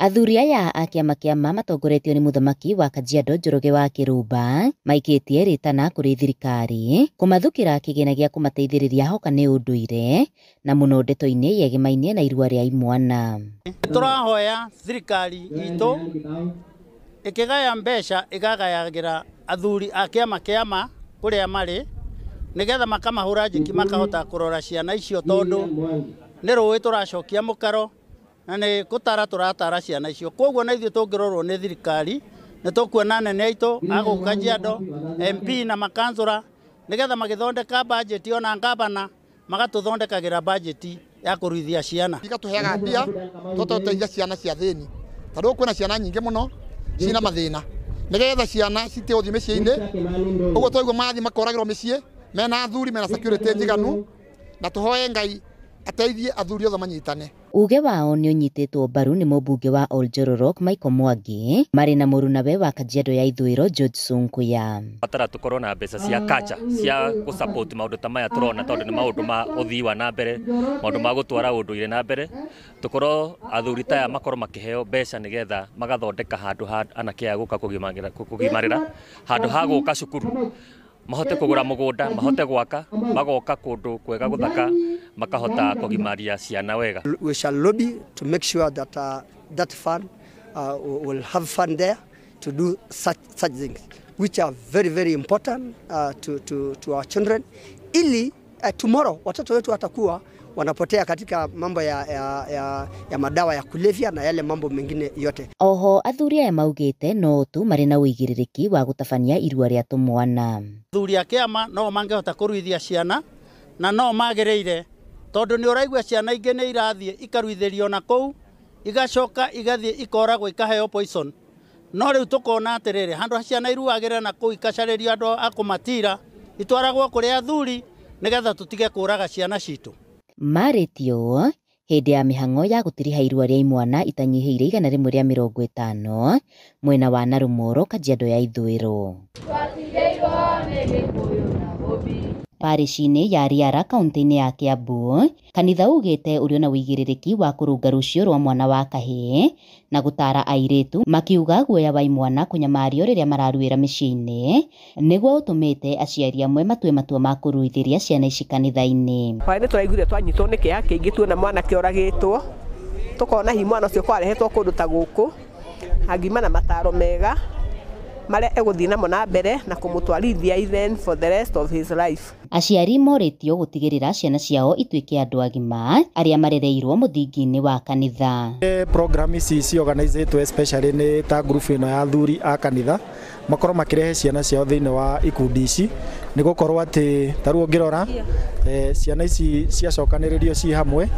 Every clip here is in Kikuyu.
Athuri aya a kĩama kĩa ma matongoretio nĩ mũthamaki wa Kajiado Njoroge wa Kĩrũmba maikĩtie rĩtana kũrĩ thirikari kũmathukĩra kĩgĩna gĩa kũmateithĩrĩria hoka nĩ ũndũire na mũno ndeto-inĩ yegemainie na irua rĩa imwana. Tũrahoya thirikari itũ ĩkĩgaya mbeca ĩgagayagĩra athuri a kĩama kĩa ma kũrĩa marĩ nĩgetha makamahũra njeki makahota kũrora ciana icio tondũ nĩ rũĩ tũracokia mũkaro na nĩ gũtara tũratara ciana icio. Koguo na ithuĩ tũngĩrorwo nĩ thirikari nĩ tũkuona anene aitũ a gũkũ Kajiado, MP na makanzũra nĩgetha magĩthondeka bajeti ona ngabana magatũthondekagĩra bajeti ya kũruithia ciana. Igatũheaga mbia tũtũteithia ciana cia thĩni tondũ kwĩna ciana nyingĩ mũno cina mathĩna nĩgetha ciana citige gũthiĩ mĩciĩ-inĩ ũguo twaigua mathiĩ makoragĩrwo mĩciĩ mena athuri mena security njiganu na tũhoe Ngai ateithie athuri othe manyitane. Uge wao nĩ ũnyitĩtwo mbaru nĩ mũmbunge wa Oljororok Michael Mwangi marĩ na mũrunawe wa Kajiado ya Ithũĩro George Sunkuya. Batara tukorwo na mbeca cia culture cia gũ-support maũndũ ta maya tũrona tondũ nĩ maũndũ ma ũthii wa na mbere, maũndũ ma gũtwara ũndũire na mbere. Tukorwo athuri ta aya makorwo makĩheo mbeca nĩgetha magathondeka handũ ha anake aya gũka kũgimarĩra, handũ ha gũka cukuru mahote kũgũra mũgũnda, mahote gwaka, magoka kũndũ kwega gũthaka, makahota kũgimaria ciana wega. We shall lobby to make sure that that fund will have fund there to do such things which are very very important to our children ili tomorrow watoto wetu watakuwa wanapotea katika mambo ya madawa ya kulevya na yale mambo mengine yote. Oho athuri aya maugite no tu marĩ na ũigĩrĩrĩki wa gũtabania irua rĩa tũmwana. Athuri a kĩama no mangĩhota kũruithia ciana na no magĩrĩire tondũ nĩ ũraigua ciana ingĩ nĩ irathiĩ ikaruithĩrio na kũu igacoka igathiĩ ikoragwo ikaheo poison. No rĩu tũkona atĩrĩrĩ handũ ha ciana iruagĩra na kũu ikacarĩrio andũ a kũmatira itwaragwo kũrĩ athuri nĩgetha tũtige kũraga ciana citũ. Marĩtio hĩndĩ ya mĩhang'o ya gũtiriha irua rĩa imwana itanyihĩire 150 mwena wa Narumoro Kajiado ya Ithũĩro. Parish-inĩ ya Riara kaunti-inĩ ya Kiambu, kanitha ugĩte ũrĩ na ũigĩrĩrĩki wa kũrũnga rũciũ rwa mwana wa kahĩĩ na gũtara airĩtu makiuga guoya wa imwana kũnyamario rĩrĩa mararuĩra mĩciĩ-inĩ nĩguo ũtũmĩte aciari amwe matue matua ma kũruithĩria ciana ici kanitha-inĩ. Hwaĩ-inĩ tũraiguire twanyitwo nĩ kĩeha kĩingĩ tuona mwanake oragĩtwo, tũkona hihi mwana ũcio kwarehetwo kũndũ ta gũkũ angiuma na mataro mega marĩa egũthiĩ namo na mbere na kũmũtwarithia even for the rest of his life. Aciari morĩtio gũtigĩrĩra ciana ciao ituĩke andũ agima arĩa marereirwo mũthingi-inĩ wa kanitha. Program ici ciorganizĩtwo especially nĩ ta group ĩno ya athuri a kanitha makorwo makĩrehe ciana ciao thĩinĩ wa ikundi ici nĩ gũkorwo atĩ ta rĩu ũngĩrora ciana ici ciacokanĩrĩrio ci hamwe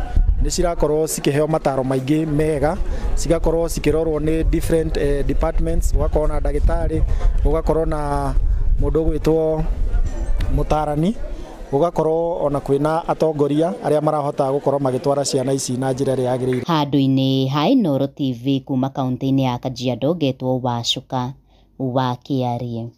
nĩ cirakorwo cikĩheo mataro maingĩ mega, cigakorwo cikĩrorwo nĩ different departments, gũgakorwo na ndagĩtarĩ, gũgakorwo na mũndũ ũgwĩtwo mũtarani, gũgakorwo ona kwĩna atongoria arĩa marahota gũkorwo magĩtwara ciana ici na njĩra ĩrĩa yagĩrĩire. Handũ-inĩ ha Inooro TV kuma kaunti-inĩ ya Kajiado ngetwo Wacuka wa Kĩarie.